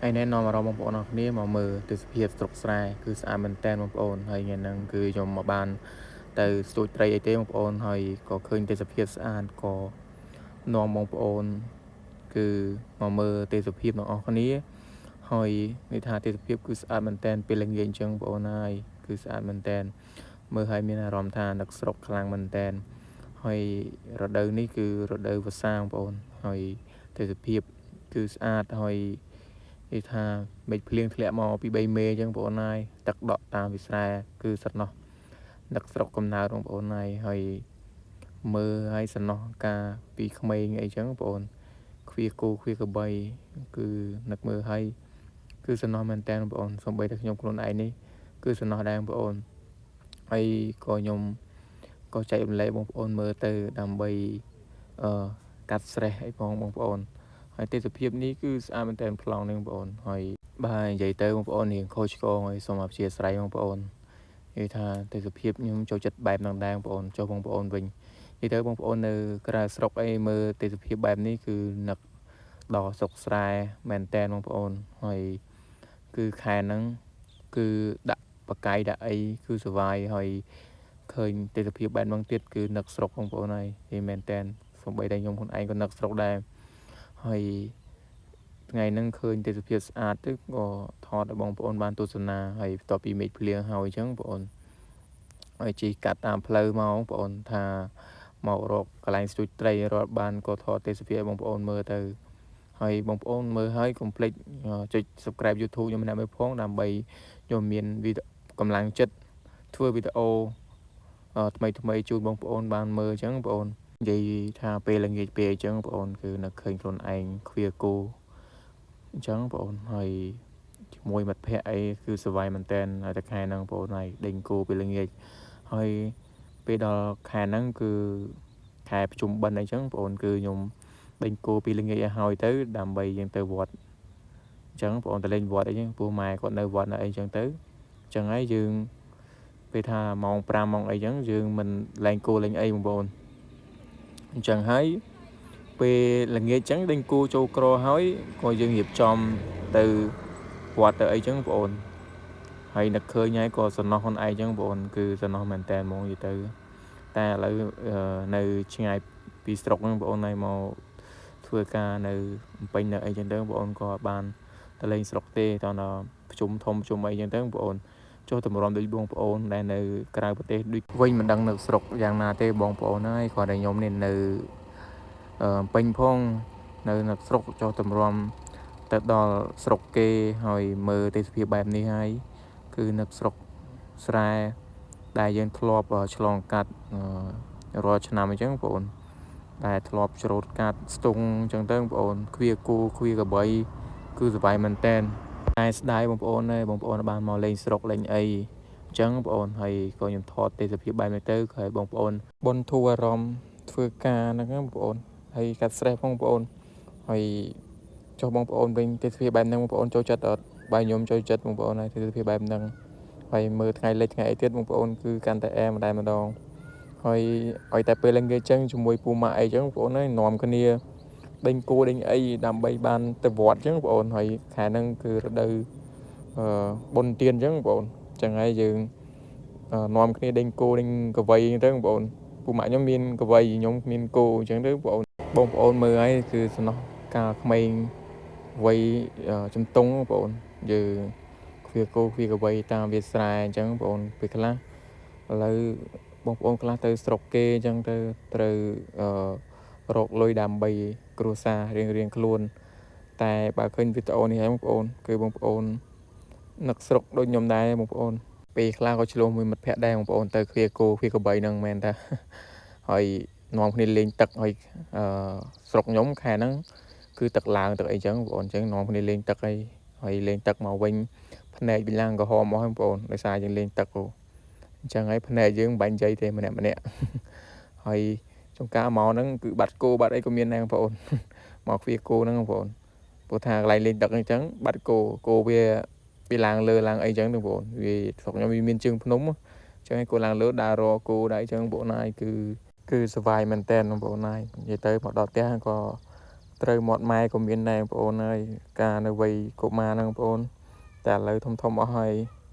ហើយណែនាំអារម្មណ៍បងប្អូនអរគ្នាមកមើលទេសភាពស្រុកស្រែគឺស្អាតមែនតើបងប្អូនហើយថ្ងៃហ្នឹងគឺខ្ញុំមកបានទៅស្ទូចត្រីអីទេបងប្អូនហើយក៏ឃើញទេសភាពស្អាតក៏នាំបងប្អូនគឺមកមើលទេសភាពទាំងអស់គ្នាហើយនិយាយថាទេសភាពគឺស្អាតមែនតើពេលល្ងាចអញ្ចឹងបងប្អូនហើយគឺស្អាតមែនតើមើលហើយមានអារម្មណ៍ថានឹកស្រុកខ្លាំងមែនតើហើយរដូវនេះគឺរដូវវស្សាបងប្អូនហើយទេសភាពគឺស្អាតហើយនិយាយថាមេឃភ្លៀងធ្លាក់មកពី3មេអញ្ចឹងបងប្អូនហើយទឹកដក់តាមវាស្រែគឺស្រណោះនឹកស្រុកកំណើតបងប្អូនហើយហើយមើលហើយស្រណោះការពីក្មេងអីចឹងបងប្អូនខ្វៀគោខ្វៀក្របីគឺនឹកមើលហើយគឺស្រណោះមែនតើបងប្អូនសូម្បីតែខ្ញុំខ្លួនឯងនេះគឺស្រណោះដែរបងប្អូនហើយក៏ខ្ញុំក៏ចែករំលែកបងប្អូនមើលទៅដើម្បីអឺកាត់ stress អីផងបងប្អូនហើយទេសភាពនេះគឺស្អាតមែនតើប្លង់នេះបងប្អូនហើយបាទនិយាយទៅបងប្អូនរៀងខុសឆ្គងហើយសូមអធ្យាស្រ័យបងប្អូននិយាយថាទេសភាពខ្ញុំចូលចិត្តបែបហ្នឹងដែរបងប្អូនចុះបងប្អូនវិញនិយាយទៅបងប្អូននៅក្រៅស្រុកអីមើលទេសភាពបែបនេះគឺនឹកដល់ស្រុកស្រែមែនតើបងប្អូនហើយគឺខែហ្នឹងគឺដាក់បកាយដាក់អីគឺសប្បាយហើយឃើញទេសភាពបែបហ្នឹងទៀតគឺនឹកស្រុកបងប្អូនហើយនិយាយមែនតើសូម្បីតែខ្ញុំខ្លួនឯងក៏នឹកស្រុកដែរហើយថ្ងៃហ្នឹងឃើញទេសភាពស្អាតទៅក៏ថតឲ្យបងប្អូនបានទស្សនាហើយបន្ទាប់ពីមេឃភ្លៀងហើយអញ្ចឹងបងប្អូនហើយជិះកាត់តាមផ្លូវមកបងប្អូនថាមករកកន្លែងស្ទូចត្រីរត់បានក៏ថតទេសភាពឲ្យបងប្អូនមើលទៅហើយបងប្អូនមើលហើយកុំភ្លេចចុច Subscribe YouTube ខ្ញុំម្នាក់មួយផងដើម្បីខ្ញុំមានវីដេអូកម្លាំងចិត្តធ្វើវីដេអូថ្មីថ្មីជូនបងប្អូនបានមើលអញ្ចឹងបងប្អូននិយាយថាពេលល្ងាចពេលអញ្ចឹងបងប្អូនគឺនៅឃើញខ្លួនឯងខ្វៀគោអញ្ចឹងបងប្អូនហើយជាមួយមិត្តភ័ក្តិអីគឺសប្បាយមែនតើហើយតែខែហ្នឹងបងប្អូនហើយដេញគោពេលល្ងាចហើយពេលដល់ខែហ្នឹងគឺខែភ្ជុំបិណ្ឌអីចឹងបងប្អូនគឺខ្ញុំដេញគោពីល្ងាចឲ្យហើយទៅដើម្បីយើងទៅវត្តអញ្ចឹងបងប្អូនទៅលេងវត្តអីចឹងពោះម៉ែគាត់នៅវត្តនៅអីចឹងទៅអញ្ចឹងហើយយើងពេលថាម៉ោង5ម៉ោងអីចឹងយើងមិនលែងគោលែងអីបងប្អូនអញ្ចឹងហើយពេលល្ងាចចឹងដេញគោចូលក្រហើយក៏យើងរៀបចំទៅវត្តទៅអីចឹងបងប្អូនហើយនឹកឃើញហើយក៏សំណោះខ្លួនឯងចឹងបងប្អូនគឺសំណោះមែនតើហ្មងនិយាយទៅតែឥឡូវនៅឆ្ងាយពីស្រុកហ្នឹងបងប្អូនហើយមកធ្វើការនៅពេញនៅអីចឹងទៅបងប្អូនក៏បានទៅលេងស្រុកទេតោះដល់ប្រជុំធំប្រជុំអីចឹងទៅបងប្អូនចុះតម្រាំដូចបងប្អូនដែលនៅក្រៅប្រទេសដូចវិញមិនដឹងនៅស្រុកយ៉ាងណាទេបងប្អូនហើយគ្រាន់តែខ្ញុំនេះនៅពេញផងនៅនៅស្រុកចុះតម្រាំទៅដល់ស្រុកគេហើយមើលទេសភាពបែបនេះហើយគឺនឹកស្រុកស្រែដែលយើងធ្លាប់ឆ្លងកាត់រាល់ឆ្នាំអញ្ចឹងបងប្អូនដែលធ្លាប់ច្រូតកាត់ស្ទង់អញ្ចឹងទៅបងប្អូនខ្វៀគោខ្វៀក្របីគឺសប្បាយមែនតែនតែស្ដាយបងប្អូនទេបងប្អូនបានមកលេងស្រុកលេងអីអញ្ចឹងបងប្អូនហើយក៏ខ្ញុំថតទេសភាពបែបនេះទៅឲ្យបងប្អូនបន្ធូរអារម្មណ៍ធ្វើការហ្នឹងបងប្អូនហើយកាត់ stress ផងបងប្អូនហើយចុះបងប្អូនវិញទេសភាពបែបហ្នឹងបងប្អូនចូលចិត្តអត់បើខ្ញុំចូលចិត្តបងប្អូនហើយទេសភាពបែបហ្នឹងហើយមើលថ្ងៃលិចថ្ងៃអីទៀតបងប្អូនគឺកាន់តែអែម្ដងម្ដងហើយឲ្យតែពេលល្ងាចចឹងជាមួយពូម៉ាក់អីចឹងបងប្អូនហើយនាំគ្នាដេញគោដេញអីដើម្បីបានទៅវត្តចឹងបងប្អូនហើយខែហ្នឹងគឺរដូវអឺបុណ្យទានចឹងបងប្អូនចឹងហើយយើងនាំគ្នាដេញគោដេញកវៃចឹងទៅបងប្អូនពូម៉ាក់ខ្ញុំមានកវៃខ្ញុំមានគោអញ្ចឹងទៅបងប្អូនបងប្អូនមើលហើយគឺសំណោះកាលក្មេងវ័យជំទង់បងប្អូនយើងខ្វៀគោខ្វៀកវៃតាមវាស្រែអញ្ចឹងបងប្អូនពេលខ្លះឥឡូវបងប្អូនខ្លះទៅស្រុកគេអញ្ចឹងទៅត្រូវអឺរកលុយដើម្បីគ្រួសាររៀងរៀងខ្លួន តែបើឃើញវីដេអូនេះហើយបងប្អូនគឺបងប្អូននឹកស្រុកដូចខ្ញុំដែរបងប្អូនពេលខ្លះក៏ឆ្លោះមួយមិត្តភ័ក្តិដែរបងប្អូនទៅឃ្លាគោឃ្លាក្របីហ្នឹងមែនតាហើយនាំគ្នាលេងទឹកហើយអឺស្រុកខ្ញុំខែហ្នឹងគឺទឹកឡើងទឹកអីចឹងបងប្អូនអញ្ចឹងនាំគ្នាលេងទឹកអីហើយលេងទឹកមកវិញភ្នែកវិញឡើងក្រហមអស់បងប្អូនដោយសារយើងលេងទឹកអញ្ចឹងហើយភ្នែកយើងមិនបាញ់និយាយទេម្នាក់ម្នាក់ហើយចុងការមកហ្នឹងគឺបាត់គោបាត់អីក៏មានដែរបងប្អូនមកខ្វៀគោហ្នឹងបងប្អូនព្រោះថាកន្លែងលេងទឹកអញ្ចឹងបាត់គោគោវាវាឡើងលើឡើងអីចឹងទៅបងប្អូនវាស្រុកខ្ញុំវាមានជើងភ្នំអញ្ចឹងឯងគោឡើងលើដើររកគោដែរអញ្ចឹងបងប្អូនហើយគឺគឺសប្បាយមែនតើបងប្អូនហើយនិយាយទៅមកដល់ផ្ទះក៏ ត្រូវមាត់ម៉ែក៏មានដែរបងប្អូនហើយការនៅវ័យកុមារហ្នឹងបងប្អូនតែឥឡូវធំធំអស់ហើយ។